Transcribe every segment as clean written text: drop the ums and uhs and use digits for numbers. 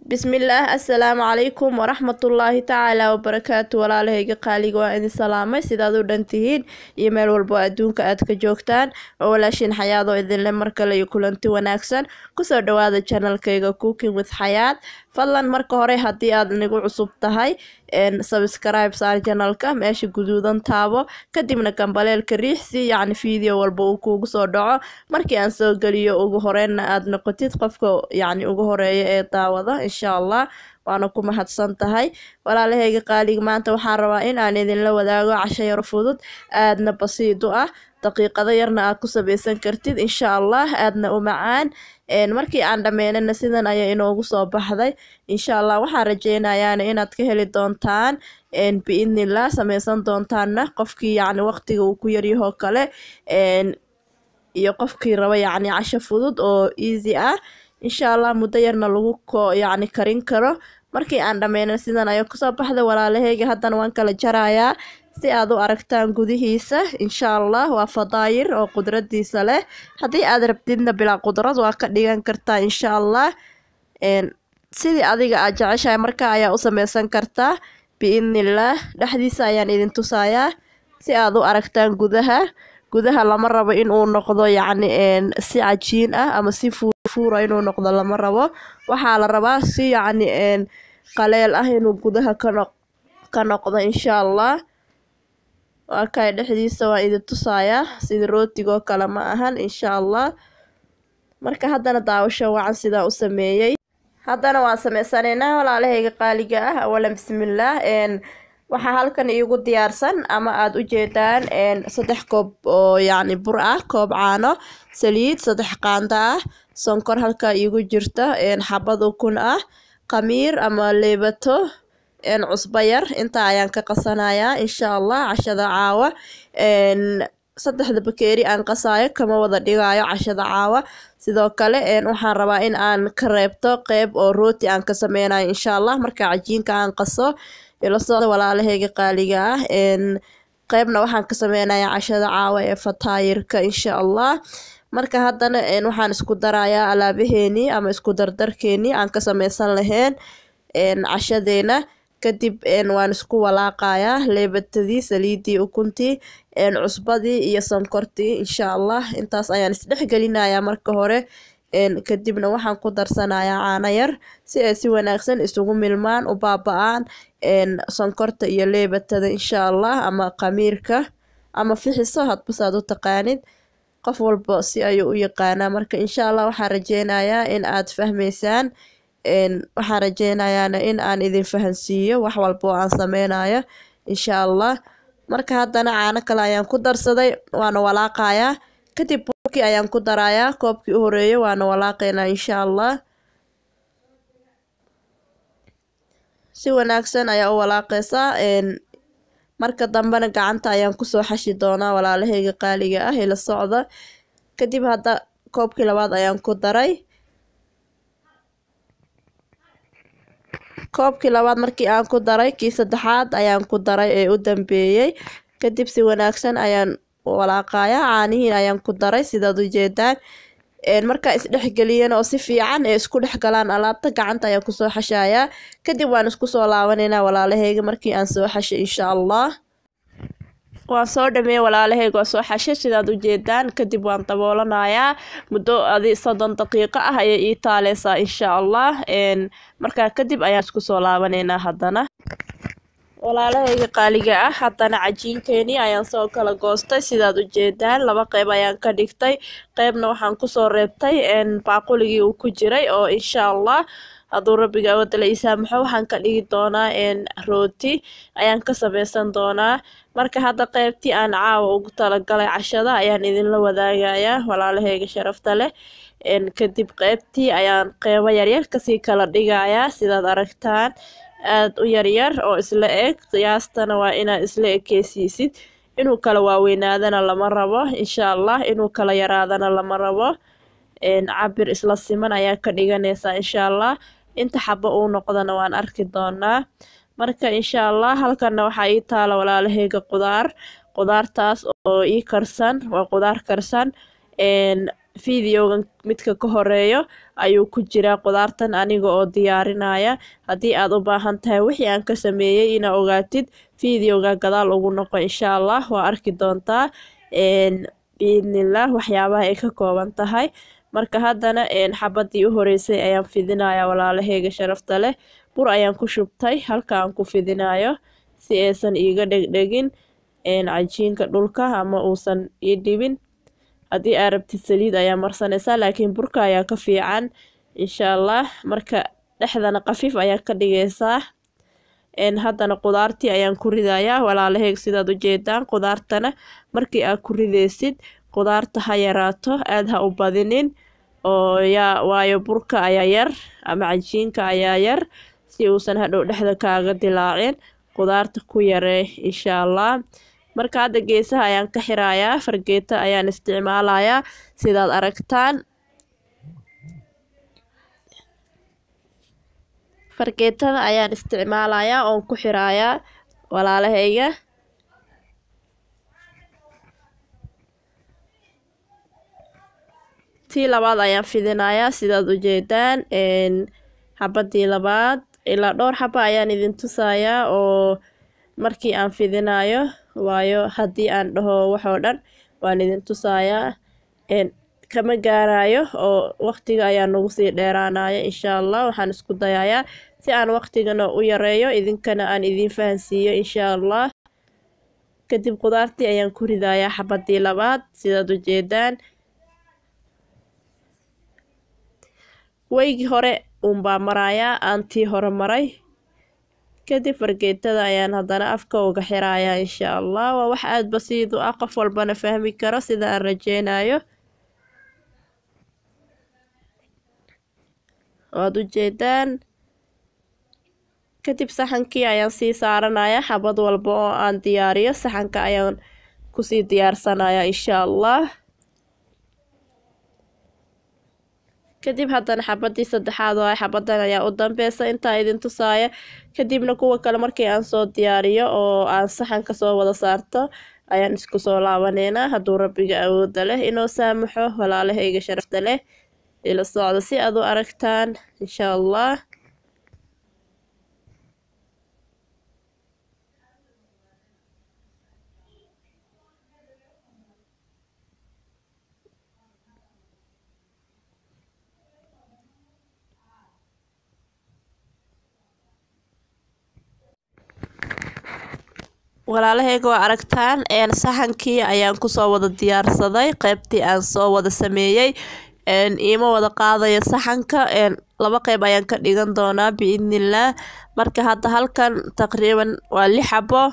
Bismillaah, assalaamu calaykum waraxmatullaahi tacaala wabarakaatu. Walaalahayga qaaliga, waa idin salaamay sidaad u dhan tihiin iyo meel walbo adduunka aad ka joogtaan. Oo walaashiin Xayaadoo idinle mar kale iyo kulanti wanaagsan. Kusoo dhawaada channelkayga Cooking with Xayaad. Fadlan marka hore, haddii aad nagu cusub tahay, subscribe saar channelka, meesha guduudan taabo, kadibna gambaleelka riix si yacni video walba uu kuugu soo dhaco markii aan soo geliyo, ugu horeyna aad noqotid qofka yacni ugu horeeya ee daawada, insha Allah. Waana ku mahadsan tahay, walaalahayga qaaliga. Maanta waxaan rabaa in aan idinla wadaago casho yar fudud, aadna basiid u ah, daqiiqado yarna aad ku samaysan kartid, insha Allah, aadna u macaan. Markii aan dhammeynana sidan ayaa inoogu soo baxday, insha Allah. Waxaan rajeynayaana inaad ka heli doontaan biidnillah, sameysan doontaanna, qofkii yacni waqtiga uu ku yaryahoo kale iyo qofkii raba yacni casho fudud oo easy ah, insha Allah, muddo yarna lagu ko yacni karin karo. Markii aan dhammeynay sidan ayaa kusoo baxday, walaalahayga. Haddana waan kala jarayaa si aad u aragtaan gudihiisa, insha Allah. Waa fadaayir oo qudradiisa leh. Haddii aad rabtidna bilaa qudrad waa ka dhigan kartaa, insha Allah. Sidii adiga aad jeceshahay marka ayaa u sameysan kartaa biidnillaah. Dhexdiisa ayaan idin tusayaa si aad u aragtaan gudaha. Gudaha lama rabo inuu noqdo yacni si cajiin ah ama si fuura inuu noqdo lama rabo. Waxaa la rabaa si yacni qaleel ah inuu gudaha ka noqdo, insha Allah. Waa kay dhexdiisa, waan idin tusayaa. Sida rootigoo kale ma ahan, insha Allah. Marka haddana daawasho wacan sidaan u sameeyey. Haddana waan sameysanaynaa, walaalahayga qaaliga ah. Awalan bismillaah, waxaa halkan iigu diyaarsan ama aada u jeedaan 3 koob oo yacni bur ah, koob caano, saliid 3 qaando ah, sonkor halkaa iigu jirta, xabad ukun ah, khamiir ama leebato, cusbo yar. Intaa ayaan ka qasanayaa, insha Allah, cashada caawa. 3da bakeeri aan qasaayo kama wada dhigayo cashada caawa. Sidoo kale waxaan rabaa in aan ka reebto qeyb oo rooti aan ka sameynayo, insha Allah, marka cajiinka aan qaso. Ila socda, walaalahayga qaaliga ah. Qeybna waxaan ka sameynayaa cashada caawa ee fataayirka, insha Allah. Marka haddana waxaan isku darayaa alaabaheenii ama isku dardarkeenii aan ka sameysan lahayn cashadeena. Kadib waan isku walaaqayaa leebatadii, saliidii, ukuntii, cusbadii iyo sonkortii, insha Allah. Intaas ayaan isdhex gelinayaa marka hore. Kadibna waxaan ku darsanayaa caano yar si ay si wanaagsan isugu milmaan, u baaba-aan sonkorta iyo leebatada, insha Allah, ama khamiirka ama fixiso, hadba saad u taqaanid. Qof walba si ayuu u yaqaanaa. Marka insha Allah waxaan rajeynayaa in aad fahmeysaan, waxaan rajeynayaana in aan idin fahansiiyo wax walba oo aan sameynayo, insha Allah. Marka haddana caano kale ayaan ku darsaday, waana walaaqayaa. Kadib burkii ayaan ku darayaa, koobkii u horeeyay, waana walaaqaynaa, insha Allah. Si wanaagsan ayaa u walaaqaysaa. Marka dambena gacanta ayaan kusoo xashi doonaa, walaalahayga qaaliga ah, ila socda. Kadib hadda koobkii labaad ayaan ku daray. Koobkii labaad markii aan ku daray, kii saddexaad ayaan ku daray ee u dambeeyey. Kadib si wanaagsan ayaan walaaqayaa. Caanihiin ayaan ku daray, sidaad ujeedaan. Markaa isdhexgeliyeen oo si fiican ee isku dhex galaan alaabta, gacanta ayaan kusoo xashayaa. Kadib waan isku soo laabanaynaa, walaalahayga, markii aan soo xashay, insha Allah. Waan soo dhameeyey, walaalahayga, waa soo xashay sidaad ujeedaan. Kadib waan daboolanayaa muddo adi 30 daqiiqo ah ayay ii taaleysaa, insha Allah. Markaa kadib ayaan isku soo laabanaynaa haddana, walaalahayga qaaliga ah. Haddana cajiinkeenii ayaan soo kala goostay, sidaad ujeedaan. 2 qeyb ayaan ka dhigtay. Qeybna waxaan kusoo reebtay baaquligii uu ku jiray, oo insha Allah hadduu rabbiga awoodda la ii saamaxo waxaan ka dhigi doonaa rooti ayaan ka sameysan doonaa. Marka hadda qeybtii aan caawa ugu talagalay cashada ayaan idinla wadaagayaa, walaalahayga sharafta leh. Kadib qeybtii ayaan qeybo yaryar kasii kala dhigayaa, sidaad aragtaan, aada u yaryar oo isla eg. Qiyaastana waa inaad isla ekeysiisid. Inuu kala waaweynaadana lama rabo, insha Allah, inuu kala yaraadana lama rabo. Cabir isla siman ayaa ka dhiganaysaa, insha Allah. Inta xabo uu noqdana waan arki doonaa marka, insha Allah. Halkana waxaa ii taala, walaalahayga, qudaar. Qudaartaas oo ii karsan, waa qudaar karsan. Videogan midka ka horeeyo ayuu ku jiraa qudaartan aniga oo diyaarinaya. Haddii aad u baahan tahay wixii aan ka sameeyey inaa ogaatid, videoga gadaal ugu noqo insha Allah, waa arki doontaa biidnillaah waxyaabaha ay ka kooban tahay. Marka haddana xabadii u horeysay ayaan fidinaya walaalaheyga sharafta leh. Bur ayaan ku shubtay halka aan ku fidinayo si aysan iiga dhegdhegin cajiinka dhulka ama uusan ii dhibin. Haddii aad rabtid saliid ayaa marsanaysaa, laakiin burka ayaa ka fiican insha Allah. Marka dhexdana khafiif ayaa ka dhigaysaa. Haddana qudaartii ayaan ku ridayaa walaalaheyga, sidaad u jeedaan. Qudaartana markii aad ku ridaysid, qudaarta ha yaraato, aad ha u badinin oo yaa, waayo burka ayaa yar ama cajiinka ayaa yar, si uusan hadhow dhexda kaaga dilaacin qudaarta ku yaree insha Allah. Marka hadda geesaha ayaan ka xirayaa, fargeeto ayaan isticmaalayaa sidaad aragtaan. Fargeetada ayaan isticmaalayaa oon ku xirayaa walaalaheyga. Tii labaad ayaan fidinayaa sidaad u jeedaan. Xabadii labaad ilaa dhowr xaba ayaan idin tusayaa oo markii aan fidinayo, waayo haddii aan dhaho waxoo dhan waan idin tusayaa kama gaarayo oo waqtiga ayaa nagu sii dheeraanaya insha Allah. Waxaan isku dayayaa si aan waqtigana u yareeyo, idinkana aan idin fahansiiyo insha Allah. Kadib qudaartii ayaan ku ridayaa xabadii labaad sidaad u jeedaan. Weygii hore uunbaa marayaa aan tii hore maray. Kadib fargeetada ayaan haddana afka uga xirayaa insha Allah. Waa wax aada basiid u ah, qof walbana fahmi karo sida aan rajeynayo. Waad u jeedaan. Kadib saxankii ayaan sii saaranaya, xabad walba oo aan diyaariyo saxanka ayaan kusii diyaarsanaya insha Allah. Kadib haddana xabadii saddexaad oo xabadan ayaa u dambeysa intaa idin tusaaya. Kadibna kuwa kale markii aan soo diyaariyo oo aan saxanka soo wada saarto ayaan isku soo laabaneynaa, hadduu rabbiga awooda leh inoo saamaxo. Walaalahayga sharafta leh, ila socda si aad u aragtaan insha Allah. Walaalahayga, waa aragtaan, saxankii ayaan kusoo wada diyaarsaday qeybtii aan soo wada sameeyey. Iima wada qaadayo saxanka, laba qeyb ayaan ka dhigan doonaa biidnillaah. Marka hadda halkan taqriiban waa 6 xabo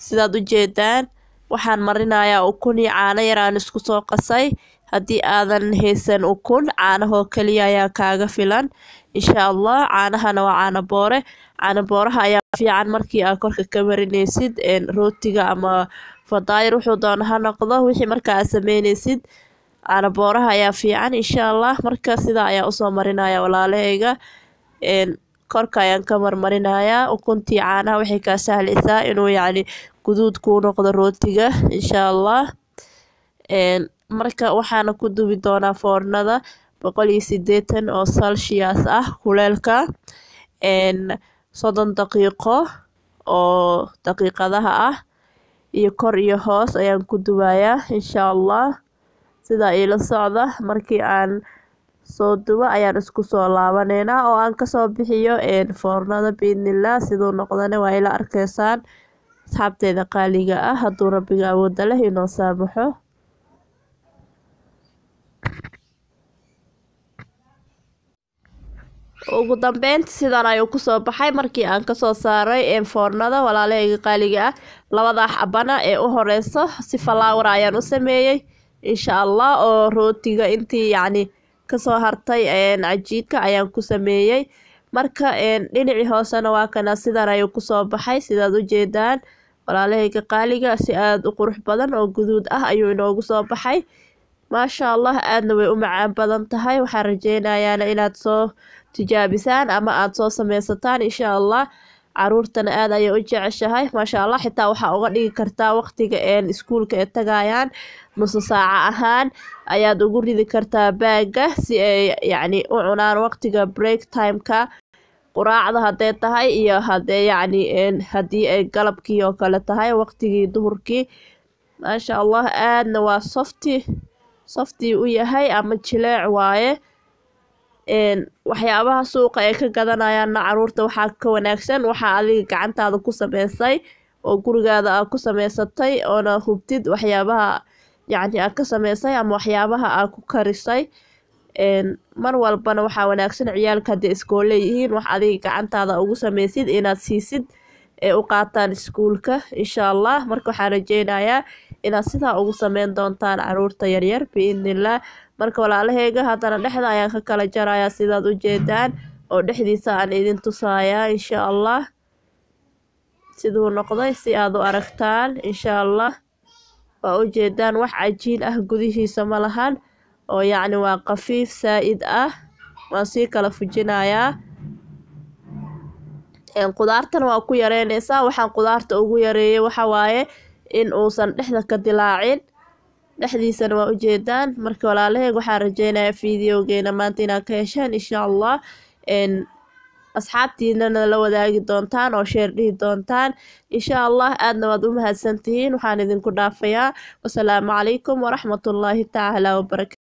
sidaad u jeedaan. Waxaan marinayaa ukun iyo caano yar aan isku soo qasay. Haddii aadan haysan ukun, caanahoo kaliya ayaa kaaga filan insha Allah. Caanahana waa caano boore. Caano booraha ayaa fiican markii aad korka ka marinaysid rootiga ama fadaayir, wuxuu doona ha noqdo wixii markaa aad sameynaysid, caano booraha ayaa fiican insha Allah. Marka sidaa ayaa usoo marinaya walaalahayga, korka ayaan ka marmarinayaa ukuntii caanaha. Waxay kaa sahlaysaa inuu yacni guduud kuu noqdo rootiga insha Allah. Marka waxaana ku dubi doonaa foornada 180 oo celsius ah kuleelka, 30 daqiiqo oo daqiiqadaha ah, iyo kor iyo hoos ayaan ku dubayaa insha Allah. Sidaa iila socda, markii aan soo dubo ayaan isku soo laabaneynaa oo aan kasoo bixiyo foornada biidnillaah. Siduu noqdana waa ila arkeysaan asxaabteeda qaaliga ah, hadduu rabbiga awooda leh inoo saamaxo. Ugu dambeynta sidan ayuu kusoo baxay markii aan kasoo saaray foornada walaalahayga qaaliga ah. Labada xabana ee u horeyso si falaawar ayaan u sameeyey insha Allah, oo rootiga intii yacni kasoo hartay cajiinka ayaan ku sameeyey. Marka dhinacii hoosena waa kana, sidan ayuu kusoo baxay sidaad u jeedaan walaalahayga qaaliga. Si aada u qurux badan oo guduud ah ayuu inoogu soo baxay maasha Allah, aadna way u macaan badan tahay. Waxaan rajeynayaana inaad soo tijaabisaan ama aada soo sameysataan insha Allah. Caruurtana aad ayay u jeceshahay, maasha Allah. Xitaa waxaa uga dhigi kartaa waqtiga iskuulka ay tagayaan, nusu saaca ahaan ayaad ugu ridi kartaa baaga si ay yacni u cunaan waqtiga break time-ka, quraacda hadday tahay iyo hadee yacni haddii ay galabkii oo kale tahay, waqtigii duhurkii. Maasha Allah, aadna waa soft soft u yahay ama jileec waaye. Waxyaabaha suuqa ay ka gadanayaanna caruurta waxaa ka wanaagsan waxaa adiga gacantaada ku sameysay oo gurigaada aad ku sameysatay, oona hubtid waxyaabaha yacni aad ka sameysay ama waxyaabaha aad ku karisay. Mar walbana waxaa wanaagsan ciyaalka hadday iskoole yihiin, wax adiga gacantaada ugu sameysid inaad siisid ee u qaataan iskuulka, insha Allah. Marka waxaan rajeynayaa inaad sidaa ugu sameyn doontaan caruurta yaryar, biidnillah. Marka walaalaheyga, haddana dhexda ayaan ka kala jarayaa, sidaad u jeedaan, oo dhexdiisa aan idin tusayaa, insha Allah, siduu noqday si aad u aragtaan, insha Allah. Waa ujeedaan, wax cajiin ah gudihiisa ma lahan, oo yacni waa qafiif saa-id ah. Waan sii kala fujinayaa. Qudaartana waa ku yareyneysaa. Waxaan qudaarta ugu yareeyay waxa waaye in uusan dhexda ka dilaacin. Dhexdiisana waa ujeedaan. Marka walaalaheyg, waxaan rajeynayaa videogeena maanta inaad ka heshaan, insha Allah, asxaabtiinana la wadaagi doontaan oo share dhihi doontaan, insha Allah. Aadna waad u mahadsantihiin. Waxaan idinku dhaafayaa wasalaamu calaykum waraxmatullaahi tacaala wabarakatu.